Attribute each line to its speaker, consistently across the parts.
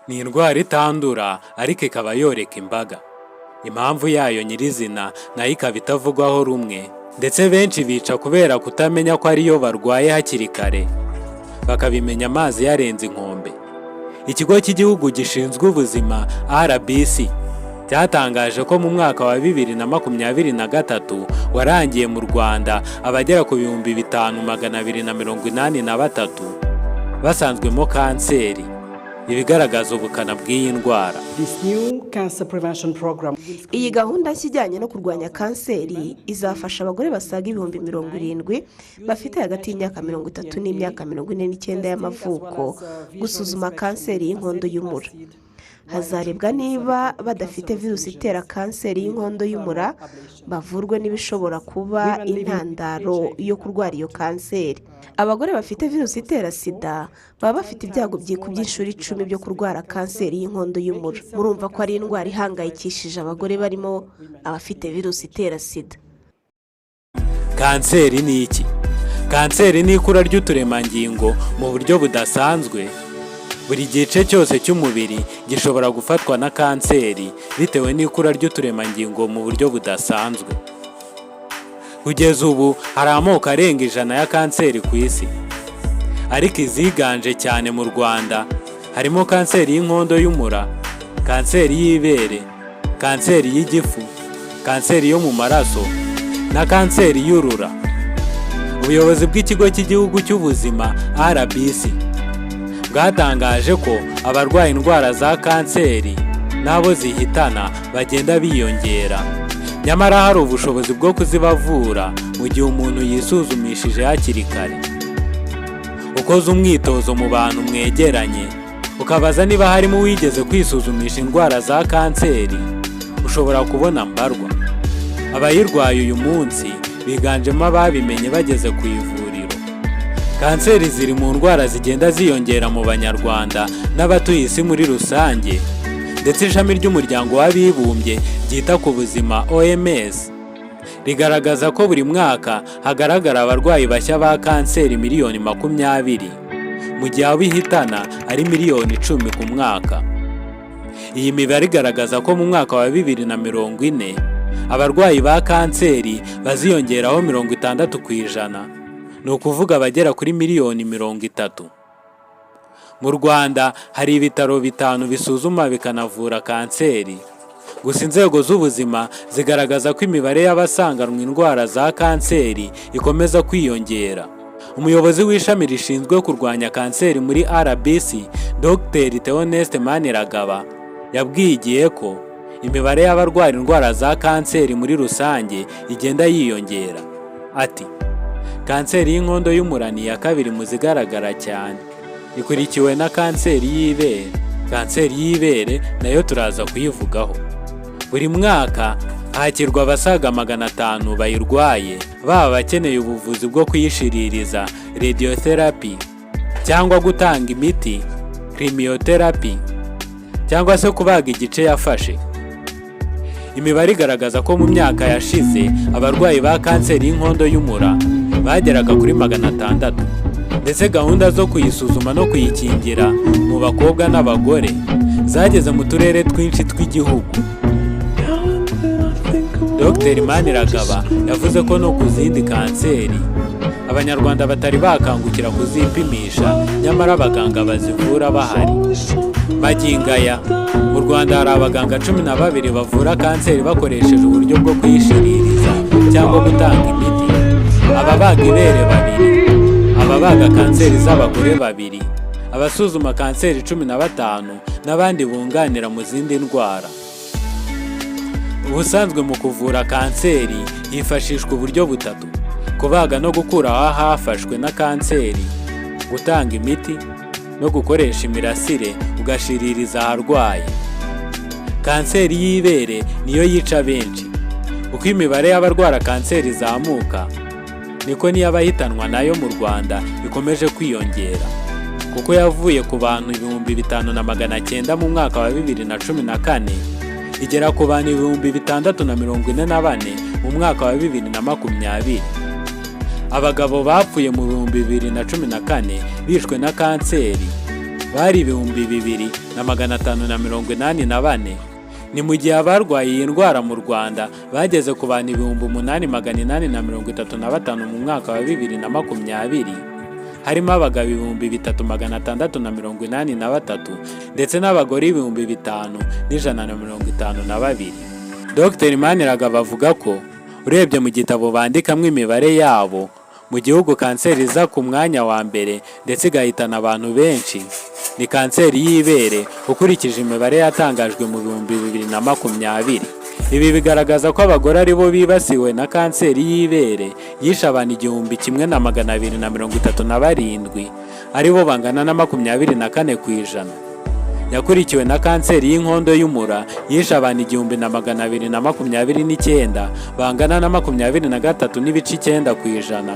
Speaker 1: Ni indwara itandura ariko ikaba yoreka imbaga. Impamvu yayo nyirizina nayo ikaba itavugwaho rumwe, ndetse benshi bica kubera kutamenya ko ariyo barwaye hakiri kare, bakabimenya amazi yarenze inkombe. Ikigo cy'Igihugu gishinzwe Ubuzima, RBC, cyatangaje ko mu mwaka wa 2023 warangiye, mu Rwanda abagera ku 5283 basanzwemo kanseri, ibigaragaza ubukana bw'iyi ndwara.
Speaker 2: This new cancer prevention program
Speaker 3: Iyi gahunda nshya ijyanye no kurwanya kanseri izafasha abagore basaga 70,000 bafite hagati y'imyaka 30 n'imyaka 49 y'amavuko gusuzuma kanseri y'inkondo y'umura. Hazarebwa niba badafite virusi itera kanseri y'inkondo y'umura, bavurwe n'ibishobora kuba intandaro yo kurwara iyo kanseri. Abagore bafite virusi itera SIDA baba bafite ibyago byikubye inshuro 10 byo kurwara kanseri y'inkondo y'umura. Murumva ko ari indwara ihangayikishije abagore barimo abafite virusi itera SIDA.
Speaker 1: Kanseri ni iki? Kanseri ni ikura ry'uturemangingo mu buryo budasanzwe. Buri gice cyose cy'umubiri gishobora gufatwa na kanseri bitewe n'ikura ry'uturemangingo mu buryo budasanzwe. Kugeza ubu hari amoko arenga 100 ya kanseri ku isi, ariko iziganje cyane mu Rwanda harimo kanseri y'inkondo y'umura, kanseri y'ibere, kanseri y'igifu, kanseri yo mu maraso na kanseri y'urura. Ubuyobozi bw'Ikigo cy'Igihugu cy'Ubuzima, RBC, bwatangaje ko abarwaye indwara za kanseri n'abo zihitana bagenda biyongera, nyamara hari ubushobozi bwo kuzibavura mu gihe umuntu yisuzumishije hakiri kare. Ukoze umwitozo mu bantu mwegeranye, ukabaza niba harimo uwigeze kwisuzumisha indwara za kanseri, ushobora kubona mbarwa. Abayirwaye uyu munsi biganjemo ababimenye bageze ku ivuriro. Kanseri ziri mu ndwara zigenda ziyongera mu Banyarwanda n'abatuye isi muri rusange, ndetse ishami ry'Umuryango w'Abibumbye ryita ku Buzima, OMS, rigaragaza ko buri mwaka hagaragara abarwayi bashya ba kanseri miliyoni 20, mu gihe abo ihitana ari miliyoni 10 ku mwaka. Iyi mibare igaragaza ko mu mwaka wa 2040 abarwayi ba kanseri baziyongeraho 60%, ni ukuvuga abagera kuri miliyoni 30. Mu Rwanda hari ibitaro bitanu bisuzuma bikanavura kanseri. Gusa inzego z'ubuzima zigaragaza ko imibare y'abasanganwa indwara za kanseri ikomeza kwiyongera. Umuyobozi w'ishami rishinzwe kurwanya kanseri muri RBC, Dr Theoneste Maniragaba, yabwiye IGIHE ko imibare y'abarwara indwara za kanseri muri rusange igenda yiyongera. Ati: "Kanseri y'inkondo y'umura ni iya kabiri mu zigaragara cyane, ikurikiwe na kanseri y'ibere." Kanseri y'ibere nayo turaza kuyivugaho. Buri mwaka hakirwa abasaga 500 bayirwaye, baba abakeneye ubuvuzi bwo kuyishiririza, radiotherapy, cyangwa gutanga imiti, chemotherapy, cyangwa se kubaga igice yafashe. Imibare igaragaza ko mu myaka yashize abarwayi ba kanseri y'inkondo y'umura bageraga kuri 600, ndetse gahunda zo kuyisuzuma no kuyikingira mu bakobwa n'abagore zageze mu turere twinshi tw'igihugu. Dr Maniragaba yavuze ko no ku zindi kanseri Abanyarwanda batari bakangukira kuzipimisha, nyamara abaganga bazivura bahari. Magingo aya mu Rwanda hari abaganga 12 bavura kanseri bakoresheje uburyo bwo kuyishiririza cyangwa gutanga imiti, ababaga ibere babiri, ababaga kanseri z'abagore babiri, abasuzuma kanseri 15 n'abandi bunganira mu zindi ndwara. Ubusanzwe mu kuvura kanseri hifashishwa uburyo butatu: kubaga no gukuraho ahafashwe na kanseri, gutanga imiti no gukoresha imirasire ugashiririza aharwaye. Kanseri y'ibere niyo yica benshi. Uko imibare y'abarwara kanseri izamuka, niko n'iy'abahitanwa nayo mu Rwanda ikomeje kwiyongera, kuko yavuye ku bantu 5900 mu mwaka wa 2014 igera ku bantu 6044 mu mwaka wa 2020. Abagabo bapfuye mu 2014 bishwe na kanseri bari 2584. Ni mu gihe abarwaye iyi ndwara mu Rwanda bageze ku bantu 8835 mu mwaka wa 2020, harimo abagabo 3683 ndetse n'abagore 5152. Dr Maniragaba avuga ko urebye mu gitabo bandikamo imibare yabo mu gihugu, kanseri iza ku mwanya wa mbere ndetse igahitana abantu benshi ni kanseri y'ibere, ukurikije imibare yatangajwe mu 2020. Ibi bigaragaza ko abagore ari bo bibasiwe na kanseri y'ibere yishe abantu 1237, aribo bangana na 24%. Yakurikiwe na kanseri y'inkondo y'umura yishe abantu 1229, bangana na 23.9%.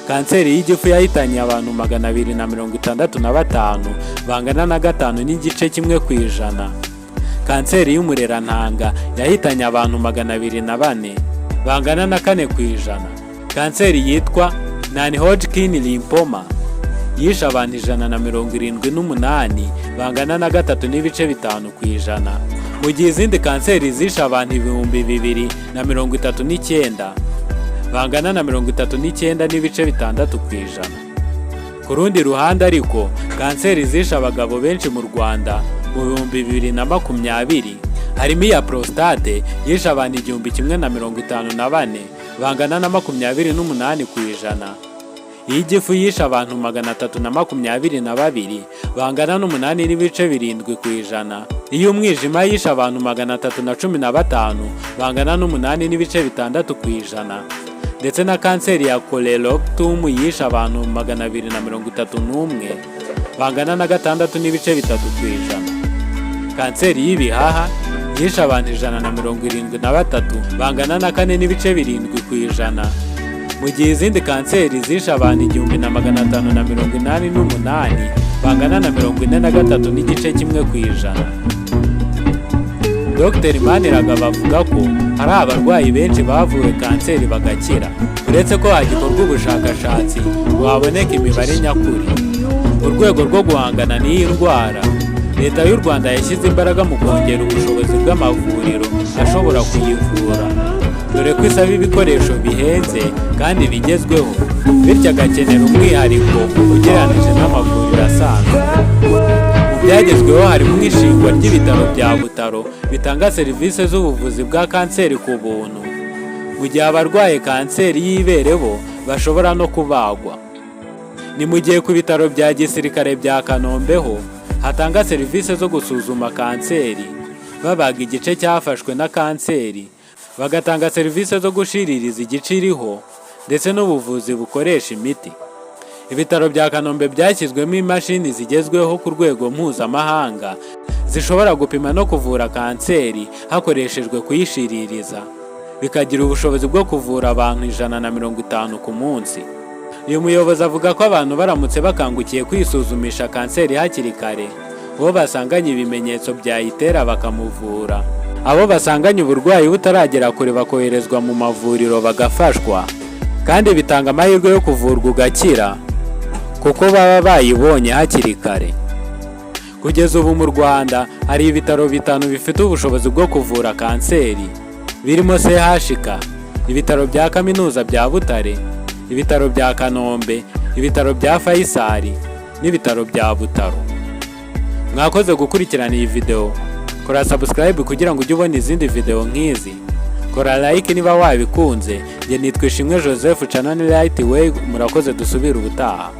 Speaker 1: Kanseri y'igifu yahitanye abantu 265, bangana na 5.1%. Kanseri y'umurerantanga yahitanye abantu 204, bangana na 4%. Kanseri yitwa non Hodgkin lymphoma yishe abantu 178, bangana na 3.5%, mu gihe izindi kanseri zishe abantu 2039, bangana na 39.6%. Ku rundi ruhande ariko, kanseri zishe abagabo benshi mu Rwanda mu 2020 harimo iya prostate yishe abantu 1054, bangana na 28%, iy'igifu yishe abantu 322, bangana n'8.7%, iy'umwijima yishe abantu 315, bangana n'8.6%, ndetse na kanseri ya colorectum yishe abantu 231, bangana na 6.3%. Kanseri y'ibihaha yishe abantu 173, bangana na 4.7%, mu gihe izindi kanseri zishe abantu 1588, bangana na 43.1%. Dr Maniragaba avuga ko hari abarwayi benshi bavuwe kanseri bagakira, uretse ko hagikorwa ubushakashatsi ngo haboneke imibare nyakuri. Mu rwego rwo guhangana n'iyi ndwara, Leta y'u Rwanda yashyize imbaraga mu kongera ubushobozi bw'amavuriro ashobora kuyivura, dore ko isaba ibikoresho bihenze kandi bigezweho, bityo agakenera umwihariko ugereranije n'amavuriro asanzwe. Mu byagezweho harimo ishingwa ry'ibitaro bya Butaro bitanga serivisi z'ubuvuzi bwa kanseri ku buntu, mu gihe abarwaye kanseri y'ibere bo bashobora no kubagwa. Ni mu gihe ku bitaro bya gisirikare bya Kanombe ho hatanga serivisi zo gusuzuma kanseri, babaga igice cyafashwe na kanseri, bagatanga serivisi zo gushiririza igice iriho, ndetse n'ubuvuzi bukoresha imiti. Ibitaro bya Kanombe byashyizwemo imashini zigezweho ku rwego mpuzamahanga zishobora gupima no kuvura kanseri hakoreshejwe kuyishiririza, bikagira ubushobozi bwo kuvura abantu 150 ku munsi. Uyu muyobozi avuga ko abantu baramutse bakangukiye kwisuzumisha kanseri hakiri kare, uwo basanganye ibimenyetso byayitera bakamuvura, abo basanganye uburwayi butaragera kure bakoherezwa mu mavuriro bagafashwa, kandi bitanga amahirwe yo kuvurwa ugakira kuko baba bayibonye hakiri kare. Kugeza ubu mu Rwanda hari ibitaro bitanu bifite ubushobozi bwo kuvura kanseri, birimo CHK, ibitaro bya kaminuza bya Butare, ibitaro bya Kanombe, ibitaro bya Faisal n'ibitaro bya Butaro. Mwakoze gukurikirana iyi video. Kora subscribe kugira ngo ujye ubona izindi video nk'izi. Kora like niba wabikunze. Njye nitwa Ishimwe Joseph, channel Right Way. Murakoze, dusubire ubutaha.